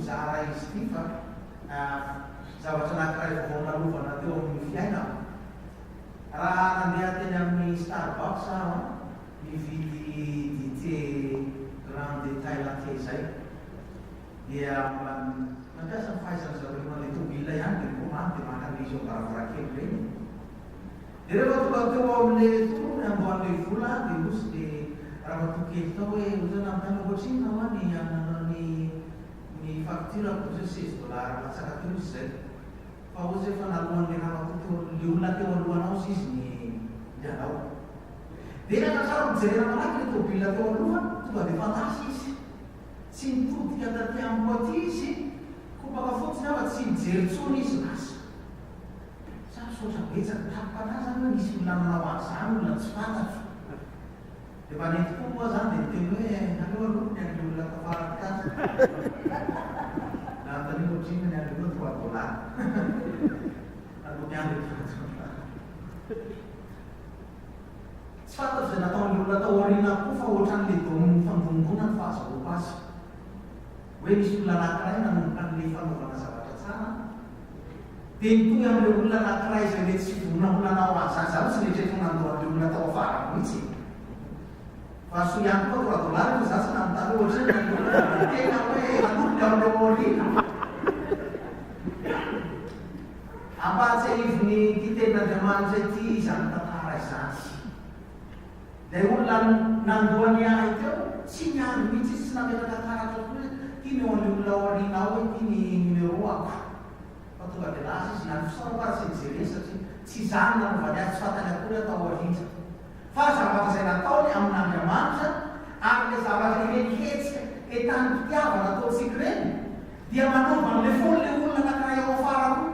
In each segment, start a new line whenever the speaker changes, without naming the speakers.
mizara izy ity fa zavatra anankiray vaovao nalovana teo amin'ny fiainako. Raha nandeha teny amin'ny Starbucks aho nividy dite grande Thai latte izay dia mba nampiasa ny fahaizan-dry zareo mandeha tômôbila ihany dia mikomany dia maka an'ilay izy eo am-baravarankely ireny. Dia rehefa tonga teo amin'ilay tokony handoan'ilay vola aho dia hozy ilay ramatoa kely tao hoe, ohatran'ny nanontany hoe ohatrinona hoa ny hanana ny ny facture-ko, hozy hoe 16 dollars latsaka teo izy izay. Fa hozy hoe efa naloan'ilay ramatoa teo ilay olona teo alohanao hozy izy ny ny anao. Dia natratrariko nijerena malaky ilay tômôbila teo aloha, tonga dia efa lasa izy. Tsy nitodika taty amiko aty izy, kopaka fotsiny aho fa tsy nijery intsony izy lasa. Sa misaotra betsaka tampoka anah zany hoe nisy olona nanao an'izany olona tsy fantatro. Dia mba nentiko moa zany dia niteny hoe aleo aloha ny an'ilay olona tafarako tato. Nanontaniako ohatrinona ny an'ilay olona trois dollars. Aloha ny an'ilay trois dollars. Tsy fantatro izay nataon'ilay olona tao aoriana koa fa ohatran'ilay dôme nifandondona ny fahazahoako azy. Hoe nisy olona anankiray nanomboka an'ilay fanaovana zavatra tsara Dia mitohy amin'ilay olona anankiray izay mety tsy vonona ho nanao an'izany. Izaho tsy nieritreritra ho nandoa an'ilay olona tao afara mihitsy e. Fa soa ihany koa trois dollars fa izaho tsy nanontany hoe ohatrinona ny olona fa dia tena hoe nanomboka amin'ilay ao aoriana. Ampahatsiahivin'ity tenin'Andriamanitra ity izany tantara izany. Ilay olona nandoa ny ahy teo, tsy niandry mihitsy izy, tsy nametraka karatra akory hoe ity ny eo an'ilay olona ao aoriana ao hoe ity ny numéro-ako. Fa tonga dia lasa izy, na ny fisaorako ary tsy nijereny satria tsy izany no nanaovany azy, tsy fantany akory aho tao aoriana. Fa zavatra izay nataony amin'Andriamanitra, ary ilay zavatra ireny hetsika entanim-pitiavana ataontsika ireny, dia manova an'ilay fon'ilay olona anankiray ao afara koa.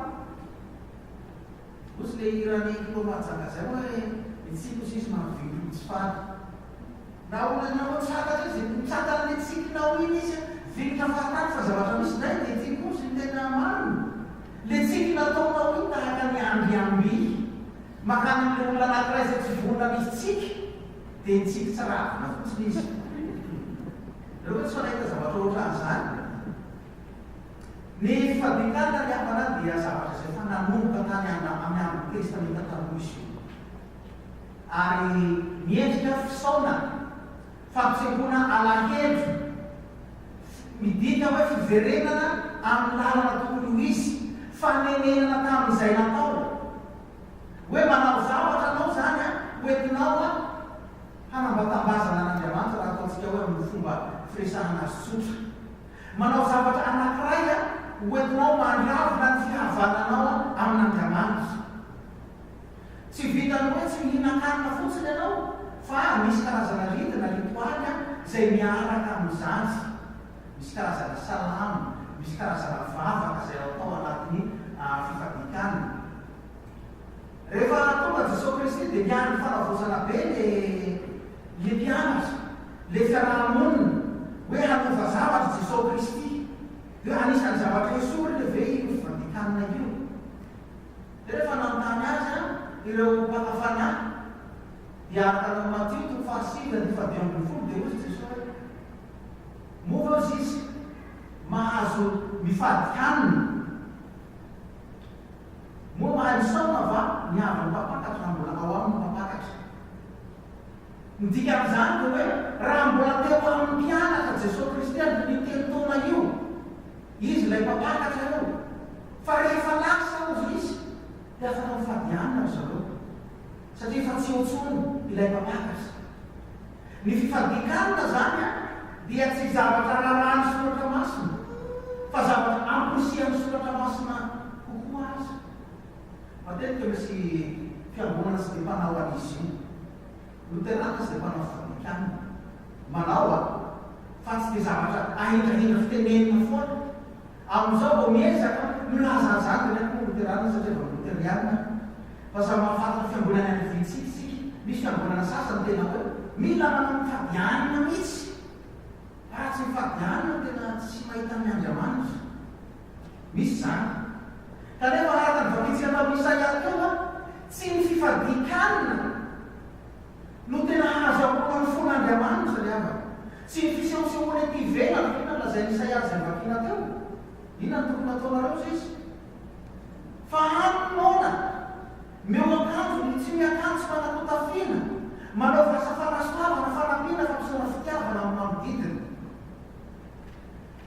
Ozy le hiran'i Clo Mahajanga zay hoe ny tsiky ozy izy mampivily tsy faly. Na olona nanao tsy fantatra izy dia mitantana le tsikinao iny izy vilitra fahatany fa zavatra misy ndray dia ty koa ozy ny tena marina. Le tsiky nataonao iny tahaka ny andriamby makany amle olona anakiray zay tsy vonona misy tsiky dia nitsiky tsy ravina fotsiny izy. Nareo ve tsy fa nahita zavatra ohatran'izany? Ny fandikana ry havana dia zavatra izay efa nanomboka tany amin'ny andron'ny Testamenta Taloha izy io. Ary miendrika fisaonana, fampisehoana alahelo, midika hoe fiverenana amin'ny lalana tokony ho izy, fanenenana tamin'izay natao. Hoe manao zavatra anao izany an, ho entinao an, hanambatambazana an'Andriamanitra raha ataontsika hoe amin'ny fomba firesahana azy tsotra. Manao zavatra anankiray ho entinao mandravona ny fihavananao amin'Andriamanitra. Tsy vitan'ny hoe tsy mihinan-kanina fotsiny ianao fa misy karazana rite na ritoaly izay miaraka amin'izany. Misy karazana salamo, misy karazana vavaka izay atao anatin'ny fifadian-kanina. Rehefa tonga Jesoa Kristy dia niandry fanavaozana be le le mpianatra, le fiaraha-monina hoe hanova zavatra Jesoa Kristy. Dia hoe anisan'ny zavatra esoriny ve io fivadikanina io? Dia rehefa nanontany azy ireo mpaka fanahy dia araka ny Matio toko fahasivy andininy fahadimy ambin'ny folo dia hoy Jesoa hoe moa ve hozy izy mahazo mifady hanina? Moa mahay misaona va ny havan'ny mpampakatra raha mbola ao aminy ny mpampakatra? Ny dikan'izany dia hoe raha mbola teo amin'ny mpianatra Jesoa Kristy andron'io telo taona io, Izy ilay mpampakatra io, fa rehefa lasa hozy Izy dia afaka mifady hanina ry zareo satria efa tsy eo intsony ilay mpampakatra. Ny fifadian-kanina izany dia tsy zavatra raràn'ny Soratra Masina, fa zavatra amporisihan'ny Soratra Masina kokoa aza. Matetika misy fiangonana tsy dia mpanao an'izy io. Loterana tsy dia mpanao fifadian-kanina. Manao an! Fa tsy dia zavatra ahindrahindra fitenenina foana. Amin'izao vao miezaka milaza an'izany dia ny ahy koa loterana satria avy amin'ny loteriana fa samy mahafantatra fiangonana any vitsy isika. Misy fiangonana sasany tena hoe mila manao mifady hanina mihitsy. Fa raha tsy mifady hanina tena tsy mahita ny Andriamanitra. Misy izany. Kanefa araka ny vakintsika tamin'i Isaia teo, tsy ny fifadian-kanina no tena hahazahoana ny fon'Andriamanitra ry havana. Tsy ny fisehosehoana ety ivelany ve no lazain'i Isaia izay vakina teo? ataonareo hozy izy. Fa hano ny noana, meo akanjo ny tsy miakanjo tsy manan-kotafiana, manaova asa fanasoavana, fanampiana, fampisehoana fitiavana amin'ny manodidina.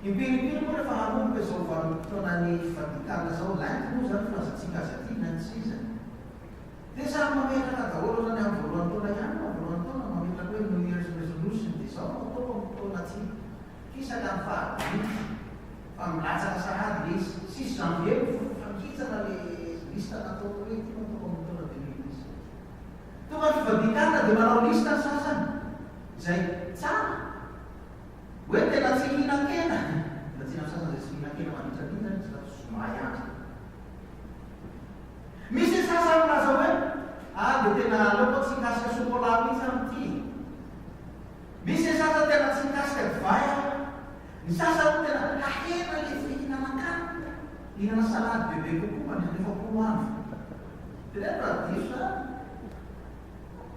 Impiry impiry moa rehefa hanomboka izao vanim-potoanan'ny fivadikana izao, Lent moa izany filazantsika azy aty, Lent season, dia samy mametraka daholo ohatran'ny amin'ny voalohan'ny taona ihany moa, voalohan'ny taona mametraka hoe New Year's resolution dia izao no ataoko amin'ny taona aty. Fisaka ny fahadimy fa milatsaka sahady le izy, six janvier no fankitsana le liste nataoko hoe ity no ataoko amin'ny taona 2017. Tonga ny fivadikana dia manao liste ny sasany, izay tsara. Hoe tena tsy hihinan-kena, mbola tsy hihinan'ny sasany izay tsy mihinan-kena mandritra an'iny izany izy fa tsy zoma ihany. Misy ny sasany milaza hoe, ah dia tena aleoko tsy hikasika chocolat mihitsy amin'ity e. Misy ny sasany tena tsy mikasika divay aho. Ny sasany tena hahena ilay fihinanan-kanina, hihinana salady bebe kokoa mandritra ny 40 andro. Teneno raha diso izany.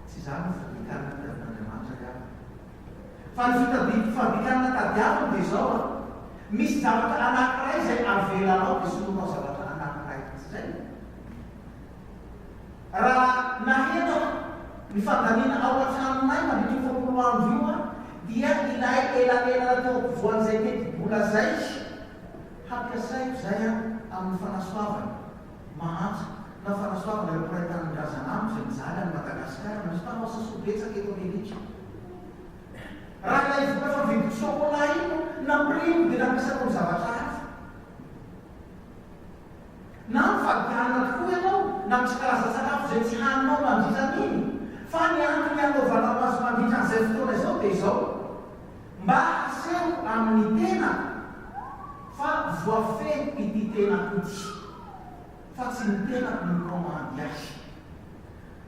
Tsy izany no fadikanina tadiavin'Andriamanitra ry havana. Fa ny fitadidy fadikanina tadiaviny dia izao an, misy zavatra anankiray izay avelanao dia soloinao zavatra anankiray. Tsy izay? Raha naheno ny fandaniana ao an-tranonay mandritra io 40 andro io aho dia ilay elanelana teo ampovoan'izay tetibola izay hampiasaiko izay amin'ny fanasoavana mahantra na fanasoavana ireo mpiray tanindrazana amiko izay mijaly any Madagasikara misy mpanao asa soa betsaka eto Amerika. Raha ilay vola efa vidiko chocolat iny no nampirimiko dia nampiasaiko amin'ny zavatra hafa. Na mifady hanina tokoa ianao, na misy karazan-tsakafo izay tsy haninao mandritra an'iny, fa ny antony hanaovanao azy mandritra an'izay fotoana izao dia izao, mba haseho amin'ny tenako fa voafehiko ity tenako ity, fa tsy ny tenako no mikaomandy ahy.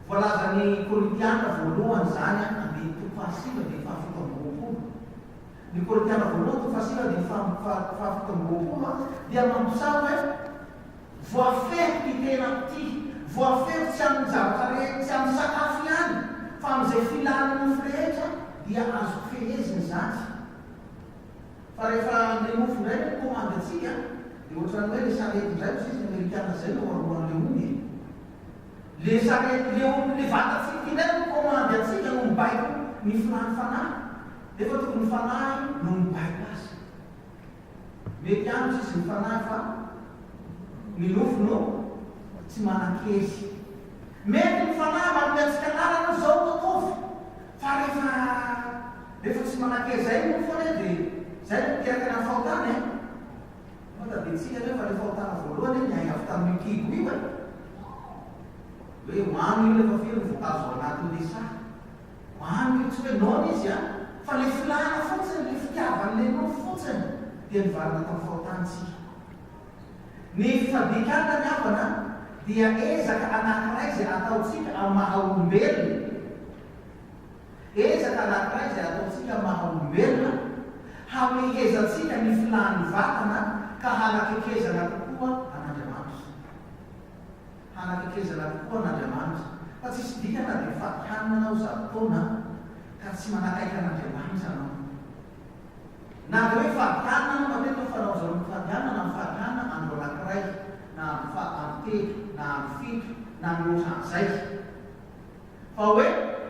Voalazan'ny Korintiana voalohany izany andininy toko fahasivy andininy faha-27. Ny Korintiana voalohany toko fahasivy andininy faha-27 dia mampiseho hoe voafehiko ity tenako ity, voafehiko tsy amin'ny zavatra rehetra, tsy amin'ny sakafo ihany, fa amin'izay filan'ny nofo rehetra dia azoko fehezina izany. Fa rehefa ilay nofo indray no mikomandy antsika dia ohatran'ny hoe ilay sarety indray hozy izy ny Amerikana izay no alohan'ilay omby e. Le sarety le omby le vatantsika indray no mikomandy antsika no mibaiko ny filàn'ny fanahy nefa tokony ny fanahy no mibaiko azy. Mety ihany ozy izy ny fanahy fa ny nofo no tsy manan-kery. Mety ny fanahy manome antsika lalana hoe zao no ataovy fa rehefa rehefa tsy manan-kery zay ny nofo anie dia zay no miteraka ny fahotana e. Fa tadidintsika anie fa le fahotana voalohany anie niainga avy tamin'io kibo io e. Hoe hoano io rehefa firy ny voankazo ao anatin'le saha. Hoano io, tsy hoe noana izy an, fa le filàna fotsiny, le fitiavan'le nofo fotsiny dia nivarina tamin'ny fahotana isika. Ny fifadian-kanina ny havana dia ezaka anankiray izay ataontsika amin'ny maha olombelona. Ezaka anankiray izay ataontsika amin'ny maha olombelona, hamehezantsika ny filàn'ny vatana ka hanakekezana kokoa an'Andriamanitra. Hanakekezana kokoa an'Andriamanitra. Fa tsisy dikany na dia mifady hanina anao zato taona ka tsy manakaiky an'Andriamanitra anao. Na dia hoe mifady hanina anao, matetika ny fanaon'ny zareo mifady hanina na mifady hanina andro anankiray na andro faha andro telo na andro fito na mihoatra an'izay. Fa hoe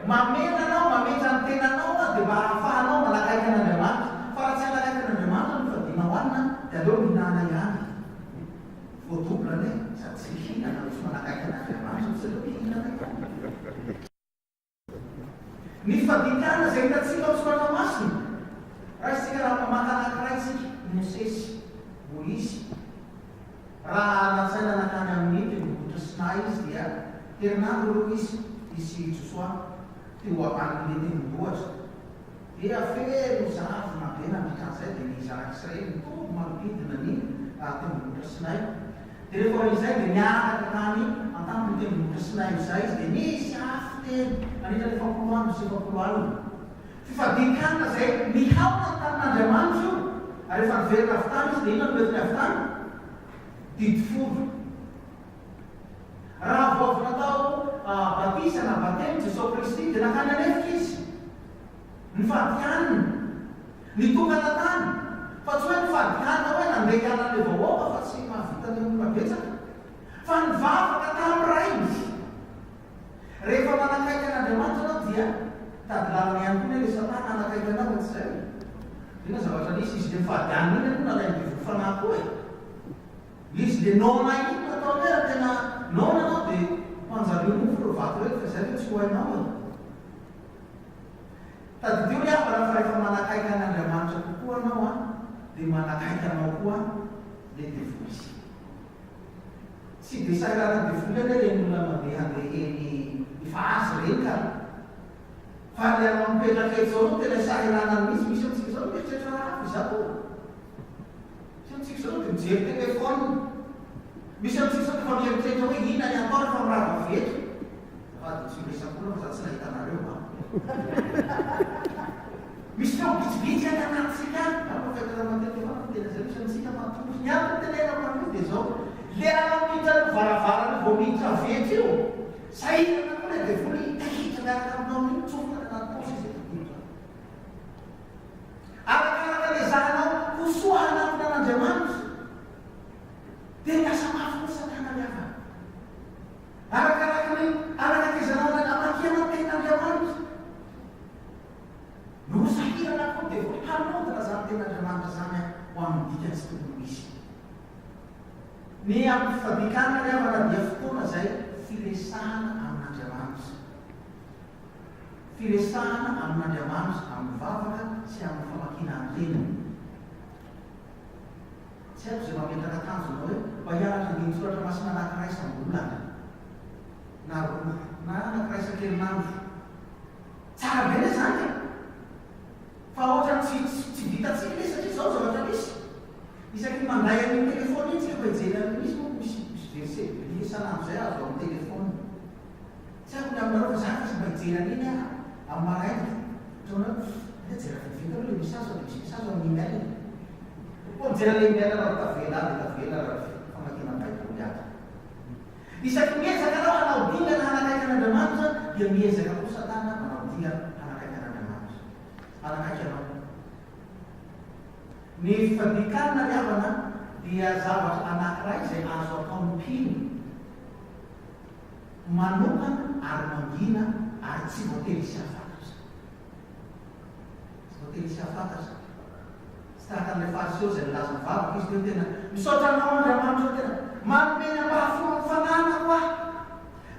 mamela anao, mametra ny tenanao aho dia mba hahafahanao manakaiky an'Andriamanitra. Fa raha tsy hanakaiky an'Andriamanitra no fadianao hanina dia aleo mihinana ihany. Voadouble anie, sady tsy mihinana no tsy manakaiky an'Andriamanitra, tsy aleo mihinana ihany. Ny fadikana izay hitantsika ao Soratra Masina, raisintsika raha maka anankiray isika, i Mosesy, Moizy, Raha nasaina nankany amin'ny tendrombohitra Sinay izy dia herinandro aloha izy, izy sy i Josoa, teo ambanin'ilay tendrombohitra. Dia feno zavona be nandritra an'izay, dia ny zanak'Israely nitombo manodidina ny tendrombohitra Sinay. Dia rehefa aorian'izay dia niakatra tany an-tampon'ny tendrombohitra Sinay amin'izay izy, dia nisy afo teny nandritra ny 40 andro sy 40 alina. Fifadian-kanina izay nihaona tamin'Andriamanitra io, ary rehefa niverina avy tany izy dia inona no nentiny avy tany? Didy folo. Raha vao avy natao batisa na batemy Jesoa Kristy dia nankany an'efitra izy. Nifady hanina. Nitokana tany. Fa tsy hoe nifady hanina hoe nandeha hiala an'ilay vahoaka fa tsy mahavita. fanontanian'ny olona betsaka. Fa nivavaka tamin'ny Rainy. Rehefa manakaiky an'Andriamanitra ianao dia mitady lalana ihany koa anie ilay Satana hanakaiky anao e, tsy izay? Inona zavatra nisy? Izy ilay mifady hanina iny aloha nalain'ny devoly fanahy koa e. Izy ilay noana iny no nataony hoe raha tena noana ianao dia ampanjario mofo ireo vato ireo fa izay ve tsy ho hainao e. Tadidio ry havana fa rehefa manakaiky an'Andriamanitra kokoa ianao an, dia manakaiky anao koa ilay devoly. Tsy dia sahiranan'ny devoly anie ireny olona mandehandeha eny efa azy ireny ka. Fa ilay anao mipetraka eto izao no tena isahiranany mihitsy, misy amintsika izao mieritreritra raha hafa izato. Misy amintsika izao dia mijery téléphone. Misy amintsika izao dia efa mieritreritra hoe inona ny atao rehefa mirava avy eto. Azafady tsy miresak'olona fa za tsy nahita anareo an. Misy feo bitsibitsy any anatintsika any, za mba fahitana matetika foana miteny an'izay, misy amintsika matory. Ny antony tenenako an'io dia izao, le anao miditra an'io varavarana io vao miditra avy eto io, sahirana koa le devoly hiditra miaraka aminao amin'io, mitsofoka any anaty paosy izy efa miditra. Arakaraka ny ezahanao ho soa hanatona an'Andriamanitra, dia miasa mafy koa Satana ry havana. Arakaraka ny anakaikezanao ny amakianao ny tenin'Andriamanitra, no ho sahirana koa ny devoly hanodina izany tenin'Andriamanitra izany ho amin'ny dikany tsy tokony ho izy. Ny amin'ny fifadian-kanina ry havana dia fotoana izay firesahana amin'Andriamanitra. Firesahana amin'Andriamanitra amin'ny vavaka sy amin'ny famakiana ny teniny. Tsy haiko izay mametraka tanjona hoe mba hianatra andinin-tsoratra masina anankiray isam-bolana, na roa, na anankiray isan-kerinandro. Tsara be anie izany e! Fa ohatran'ny tsy tsy vitantsika ilay izy satria izao ny zavatra misy. Isaky ny mandray an'iny telefaonina iny tsika mba hijery an'iny misy manko misy misy verset biblique isan'andro izay azo amin'ny telefaonina. Tsy haiko ny aminareo fa za fa tsy mba hijery an'iny aho amin'ny maraina. Ohatran'ny hoe aleo jereo vetivety aloha ilay message sao dia misy message ao amin'ny email. Koa mijery an'ilay email raha tavela any dia tavela raha famakiana baiboly ato. Isaky ny miezaka anao hanao dingana hanakaiky an'Andriamanitra dia miezaka koa Satana manao dingana hanakaiky an'Andriamanitra. Hanakaiky anao. Ny fifadian-kanina ry havana dia zavatra anankiray izay azo ataon'ny mpino manokana ary mangina ary tsy voatery hisy hahafantatra. Tsy voatery hisy hahafantatra. Tsy tahaka an'ilay Fariseo izay nilaza nivavaka izy teo tena, Misaotra Anao Andriamanitra ô tena manome ny ampahafolon'ny fananako aho.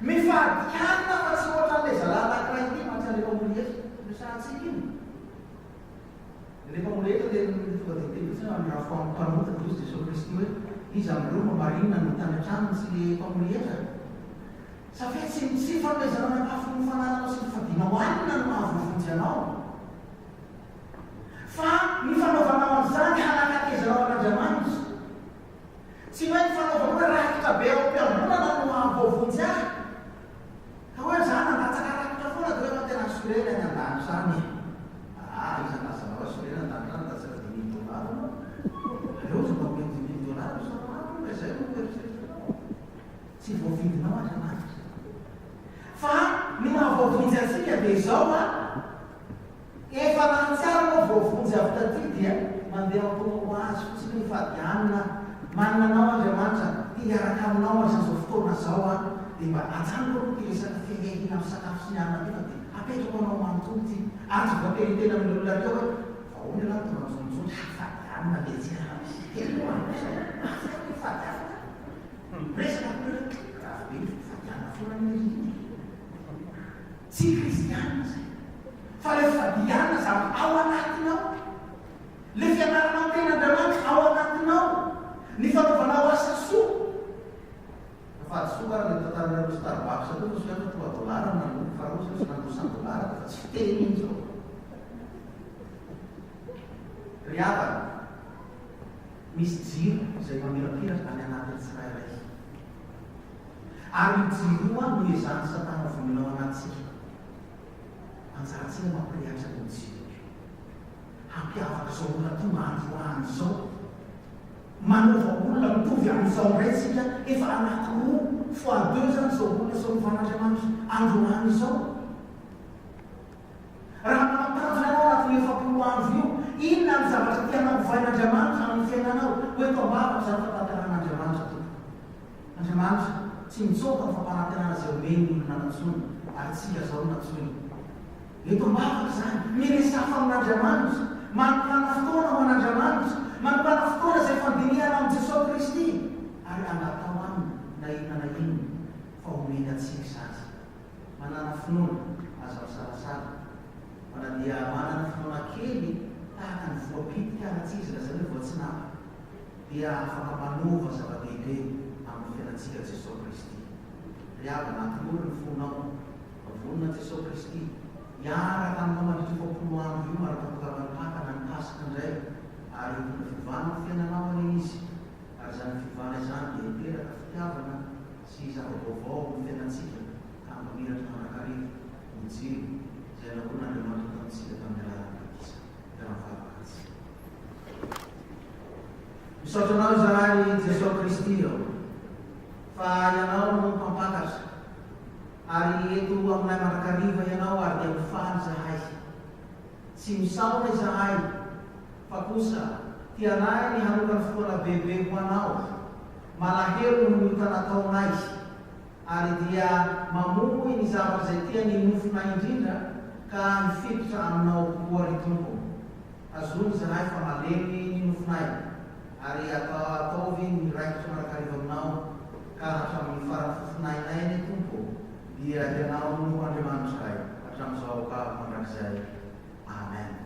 Mifady hanina fa tsy ohatran'ilay zalahy anankiray ity mantsy an'ilay mpamory hetra. Resahantsika iny. Ilay mpamory hetra dia tonga dia niteny fotsiny hoe andrafo amin'ny mpanota dia hoy Jesoa Kristy hoe iza amin'ireo no marinina no tany an-tranony tsy ilay mpamory hetra? Sa ve tsy ny tsy fanomezana ny ampahafolon'ny fanananao sy ny fadianao hanina no mahavoavonjy anao? Fa ny fanaovanao an'izany hanakakezanao an'Andriamanitra. Tsy hoe ny fanaovana hoe rakitra be ao am-piangonana no mahavoavonjy ahy. Ka hoe za nandatsaka rakitra foana dia hoe efa tena assuré-ny any an-danitra any e. Ah, iza nilaza anao assuré-ny any an-danitra any nilatsaka 5000 dollars ianao? Aleo izy mba omeny 5000 dollars aloha isan'andro raha izay no eritreretinao. Tsy voavidinao Andriamanitra. Fa ny mahavoavonjy antsika dia izao an, Efa nahatsiaro ianao voavonjy avy taty dia mandeha tonga ho azy fotsiny hoe hifady hanina, manana anao Andriamanitra, te hiaraka aminao aho izao fotoana izao aho dia mba ajanoko aloha ity resaka fiahiahiana amin'ny sakafo sy ny hanina ity fa dia apetrako anao manontolo ity ary tsy voatery hiteny amin'ny olona ireo hoe fa ahoana ialahy no tonga mijonijony hifady hanina ve tsy misy teny hohaniko izao, mafy aho ny hifady hanina, miresaka koa ireo hoe grave be ny fifady hanina foana anie ry iny e. Tsy kristianina izay. Fa ilay fadiana zavatra ao anatinao. Ilay fianaranao ny tenin'Andriamanitra ao anatinao. Ny fanaovanao asa soa. Fa fahadisoako ary ilay tantaranareo Starbucks teo fa soa ihany fa trois dollars no naloako fa raha ohatra hoe nandoa cent dollars dia efa tsy fiteny iny izao. Ry havana, misy jiro izay mamirapiratra any anatin'ny tsirairay. Ary io jiro io no ezahan'i Satana vonoina ao anatintsika. Anjarantsika mampirehatra an'io jiro io. Hampiavaka izao olona tonga androany izao. Manova olona mitovy amin'izao indray tsika, efa anankiroa fois deux izany izao olona izao novan'Andriamanitra androany izao. Raha manao tanjona ianao anatin'io 40 andro io, inona ny zavatra tianao hovain'Andriamanitra amin'ny fiainanao? Ho eto am-bavaka izany fa tanterahan'Andriamanitra tompoko. Andriamanitra tsy mitsoaka amin'ny fampanantenana izay omeny ny olona nantsoiny, ary isika izao no nantsoiny. Eto am-bavaka izany, miresafa amin'Andriamanitra, manokàna fotoana ho an'Andriamanitra, manokàna fotoana izay fandinihana amin'i Jesoa Kristy, ary angataho Aminy na inona na inona fa homeny antsika izany. Manàna finoana, aza misalasala, fa na dia manana finoana kely tahaka ny voa bitika ara tsy izy lazaina hoe voatsinapy, dia afaka manova zava-dehibe amin'ny fiainantsika Jesoa Kristy. Ry havana, atolory ny fonao, fa vonona Jesoa Kristy hiaraka aminao mandritra io 40 andro io mandra-pahatongavan'ny Paka na ny Paska indray, ary hitondra fiovana amin'ny fiainanao anie Izy, ary izany fiovana izany dia hiteraka fitiavana sy zava-baovao amin'ny fiainantsika ka hampamiratra mandrakariva ny jiro izay naorin'Andriamanitra tamintsika tamin'ny alalan'ny batisa. Hiara-mivavaka antsika. Misaotra Anao izahay ry Jesoa Kristy ô, fa Ianao no Mpampakatra, ary eto aminay mandrakariva Ianao ary dia mifaly izahay. Tsy misaona izahay, fa kosa tianay ny hanokana fotoana bebe ho Anao, malahelo noho ny ota nataonay, ary dia mamoy ny zavatra izay tian'ny nofonay indrindra ka hifiditra Aminao kokoa ry Tompo. Azony izahay fa malemy ny nofonay, ary atao ataovy miraikitra mandrakariva Aminao ka hatramin'ny faran'ny fofonainay anie Tompo ô, dia Ianao no Andriamanitray hatramin'izao ka mandrakizay. Amen.